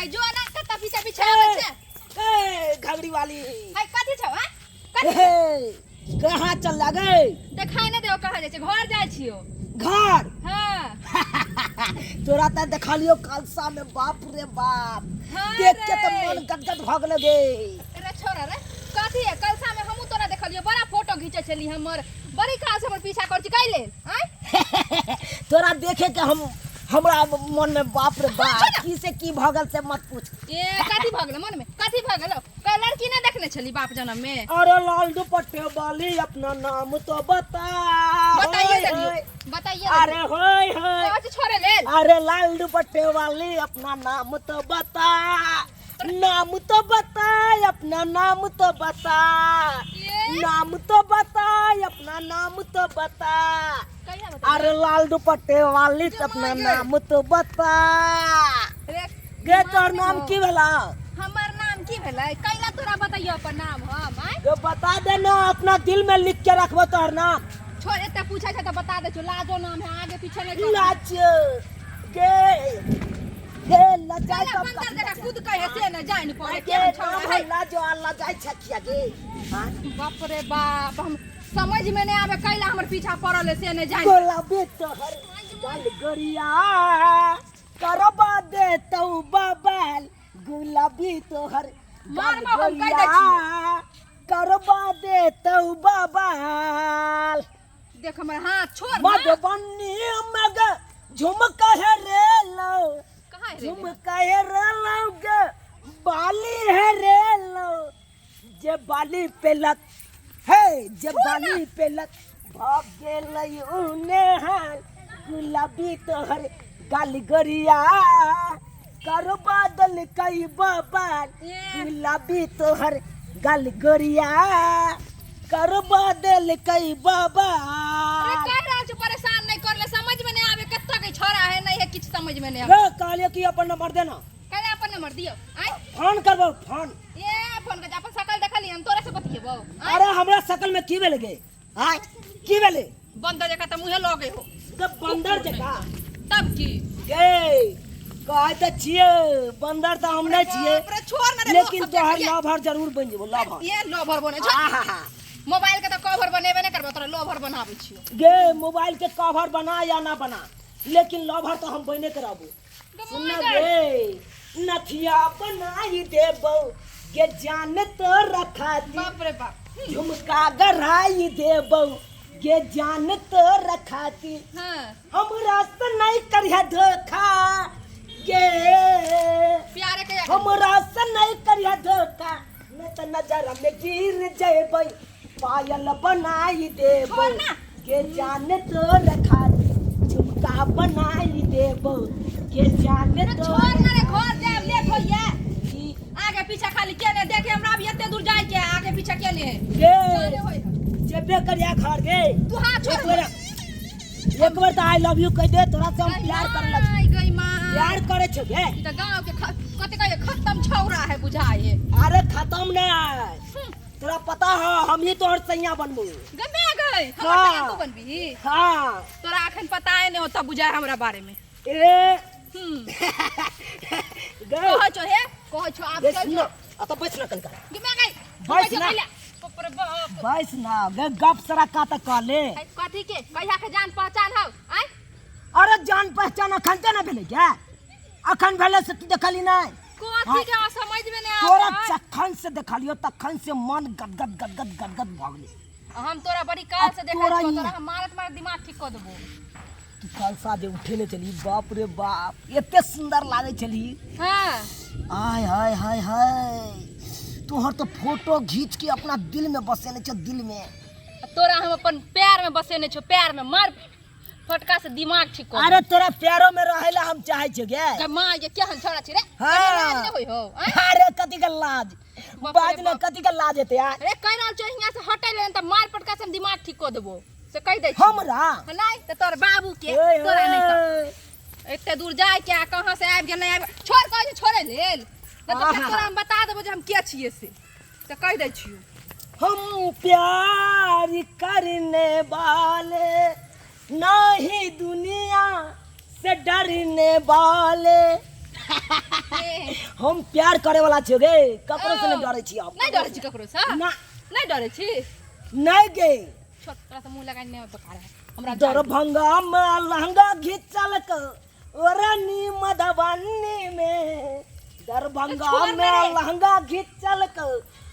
गई जो ना कत्ता पीछे पीछे आबै छै। ए घगड़ी वाली। है कथी छौ हां? कथी छौ? हे कहाँ चल लगे? देखाई नहि देओ कहाँ जाइ छै, घर जाइ छियो। घर? हाँ। तोरा तऽ देखलियो कलसा में, बाप रे बाप। हाँ। देख के तऽ रे। मन गदगद भऽ गेल गे। रे छोरा रे, कथी है कलसा में हमहूँ तोरा देखलियो, बड़ा फोटो घीचै छली हमर, बड़ी काल से हमर पीछा कर छी कै लेल आँय? तोरा देखे के हम हमरा मन में बाप रे बाप की से की भऽ गेल से मत पूछ। ए कथी भऽ गेलो मन में, कथी भऽ गेलो? कै लड़की नहि देखने छली बाप जन्म में? अरे लाल दुपट्टे वाली अपना नाम तो बता। बताइए होय, देलियो होय। बताइए। अरे होय होय। कथी छोड़े लेल? अरे लाल दुपट्टे वाली अपना नाम तो बता, नाम तो बता, अपना नाम तो बता। ये? नाम तो बता, अपना नाम तो बता। कहिया बता? अरे लाल दुपट्टे वाली जो अपना मांगे। नाम तो बता। रे गे तोहर नाम की भेला? हमर नाम की भेलै? कैला तोरा बतैयो अपन नाम हम आँय? गे बता दे ना, अपना दिल में लिख के रखबो तोहर नाम। छोड़, एते पूछै छै तऽ बता दै छौ, लाजो नाम है, आगे पीछे नहि कर। लाज गे हे लजाय। कैला तब बंदर कथी जकाँ लजाय? कूद के है से नहि जानि पड़े गे केहन छौड़ा नाम है। है लाजो आ लजाय छै किया गे? हाँ? बाप रे बाप, हम समझ में नहीं आवे कैला हमर पीछा पड़ल है से नहीं जानि। गुलाबी तोहर गल गोरिया करबा दे तौ बबाल, गुलाबी तोहर गल मारबो हम, कहि दै गोरिया करबा दे तौ बबाल। देख हमर हाथ छोड़ ना। मधुबनी मग झुमका है रे लो। कहाँ है रे? झुमका है रे लो गे बाली है रे लो, जे बाली पे लत हे जे बाली पे लत भाग गेलै उने हाल, गुलाबी तोहर गाल गरिया कर बादल कई बबाल। ए। गुलाबी तोहर गाल गरिया कर बादल कई अरे बबाल। कह रहल छौ परेशान नहीं करले, समझ में नहीं आवे कत्ता के छोरा है नहीं है, किछ समझ में नहीं आवे। रे कहलियो कि अपन नंबर देना। कैला अपन नंबर दियो आय? फोन करबो फोन। ए फोन कर, अपन शकल देखली हम तोरा से बतियेबो आय? अरे हमरा शकल में की भेल गे आय, की भेले? बंदर जकाँ तऽ मुँहे लगे हो। तऽ बंदर जकाँ तब की गे कहै तऽ छियै बंदर तऽ हम नहि छियै। बाप रे, छोड़ ना रे, लोक लेकिन सब तोहर देखैये। लभर जरूर बनि जेबो लभर। ये लोभर बने छ? आहा। मोबाइल के तऽ कवर बनेबे नहि करबो, तोरा लोभर बनाबै छियो। गे मोबाइल के कवर बना या ना बना, लेकिन लभर तऽ हम बने के रहबो। सुन गमाय गे नथिया बनाई देबो गे जान तो रखा दी। बाप रे बाप। झुमका गढ़ाई देबो गे जान तो रखा दी। हाँ। हमरा से नहीं करिया धोखा गे। प्यारे के हमरा से नहीं करिया धोखा, न त नजर में गिर जेबै, पायल बनाई देबो छोड़ ना। गे जान तो रखा दी, झुमका बनाई देबो गे जान अरे तो। छोड़ ना रे, घर जाएब लेट होइए। ई आगे पीछे खाली केने देखे, हमरा अभी एते दूर जाए के है, आगे पीछे केने है। गे जाने होय है। जेबे करिया घर गे। तू हाथ छोड़। एक बार तो I love you कह दे, तोरा से हम प्यार करे लग आई गई मां। प्यार करे छो गे। ई त गांव के कते कहे खत्म छौरा है बुझाए है। अरे खत्म नहीं, तोरा पता है हम ही तोहर सैया बनबो। गमे गई हमर हाँ। सैया तू बनबी? हाँ। तोरा अखन पता है नहीं होता बुझाए हमरा बारे में। ए हम्म। गे कहै छो हे, कहै छो आब गे चल सुन जो। आ तो बैठ ना कनका। गमे गई। बैस ना। बाप रे बाप। बैस ना गे, गप सरा का त कहले। है, कथी के कहिया के जान पहचान हौ आय? अरे जान पहचान अखन ते ना भेलै क्या? अखन भेलै से तू देखली नहीं? कथी के हमरा समझ में नहीं तोरा आबै। जखन से देखलियो तखन से मन गदगद गदगद गदगद भऽ गेलै। हम तोरा बड़ी काल से आ देखै तोरा छियौ, ई- तोरा हम मारत मारत दिमाग ठीक कऽ देबो। तू कलसा जे उठेने छली, बाप रे बाप, एते सुंदर लागै छली। हाँ। आय हाय हाय हाय, तोहर तो फोटो घीच के अपना दिल में बसेने छौ, दिल में। तोरा हम अपन पैर में बसेने छौ, पैर में, मार फटका से दिमाग ठीक कऽ अरे तोरा पैरों में रहै ला हम चाहै छियौ गे। गे माँ, ये केहन छौड़ा छी रे? हाँ। कनी लाज नहि होइ हौ आँय? अरे कथी के लाज? बाप रे बाज ने बाप। कथी के लाज हेतै यार? अरे कहि रहल छौ हियाँ से हटै ले तऽ मार पटका से हम दिमाग ठीक कऽ देबो से कहि दै छी। हमरा? नहि तऽ तोहर बाबू के। ओए, तोरा नहि तऽ ओए। एते दूर जाय के आ कहाँ से आबि गेल नहि आबि, छोड़ कहै छै छोड़ै लेल, नहि तऽ फेर आहा। तोरा हम बता देबो जे हम के छियै से कहि दै छियौ। हम प्यार करने वाले नहीं दुनिया से डरने वाले। ए, हम प्यार करे वाला छियो गे, ककरो से नहीं डरे छी हम। नहीं डरे छी ककरो से? ना। नहीं डरे छी? नहीं गे। छोड़, तोरा से मुंह लगाइ नहीं बेकार है हमरा। दरभंगा में लहंगा घिचल ओरनी मधुबनी में, दरभंगा छोड़ में रे। लहंगा घिचल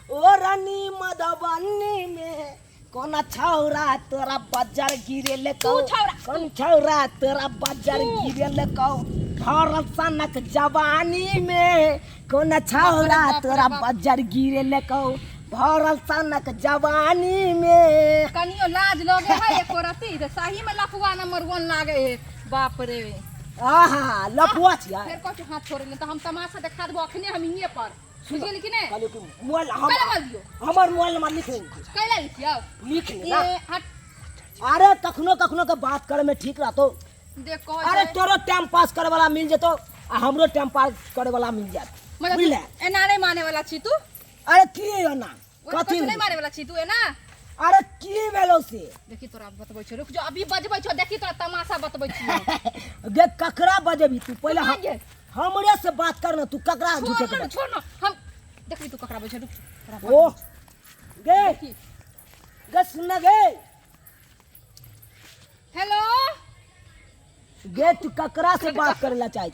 ओरनी मधुबनी में, कोना छौरा तोरा बजर गिरेल तू छौरा। कौन छौरा तोरा बजर तू। गिरेल कौ भरल सनक जवानी में, कोना छौरा बाप रे तोरा बाप। बजर गिरेल कौ भरल सनक जवानी में। कनियो लाज लगे है एको रती? तऽ सही में लफुआ नंबर 1 लागे है, बाप रे। आहा, लफुआ छियै। फेर कहै हाथ छोड़े ले तऽ हम तमाशा देखा देबो अखने हम इहे पर, बुझली कि नहि? कहलियौ कि मोबाइल हम कैला मोबाइल दियौ? हमर मोबाइल नंबर लिख ले। कैला लिखियौ? लिख ले ना। ए हट। अरे कखनो कखनो के बात करे में ठीक रहतो। देख, कहै अरे छै। तोरो टाइम पास करे वाला मिल जेतो आ हमरो टाइम पास करे वाला मिल जात। मतलब बुझले? तू एना नहि माने वाला छी तू? अरे की एना? ओहि कथी? कथी नहि माने वाला छी तू एना? अरे की भेलो से? देखी, तोरा बतबै छौ, रुक जो, अभी बजबै छौ, देखी, तोरा तमाशा बतबै छियौ। गे, ककरा बजेबी तू पहिले? तू बाजे। हमरे से बात कर ना, तू ककरा झूठे छोड़ के ना। बात? छोड़ ना, हम देखबी तू ककरा बजै, रुक तोरा। ओ गे। देखी। गे, सुन ना गे। हेलो। गे, तू ककरा से बात करे ला चाहे?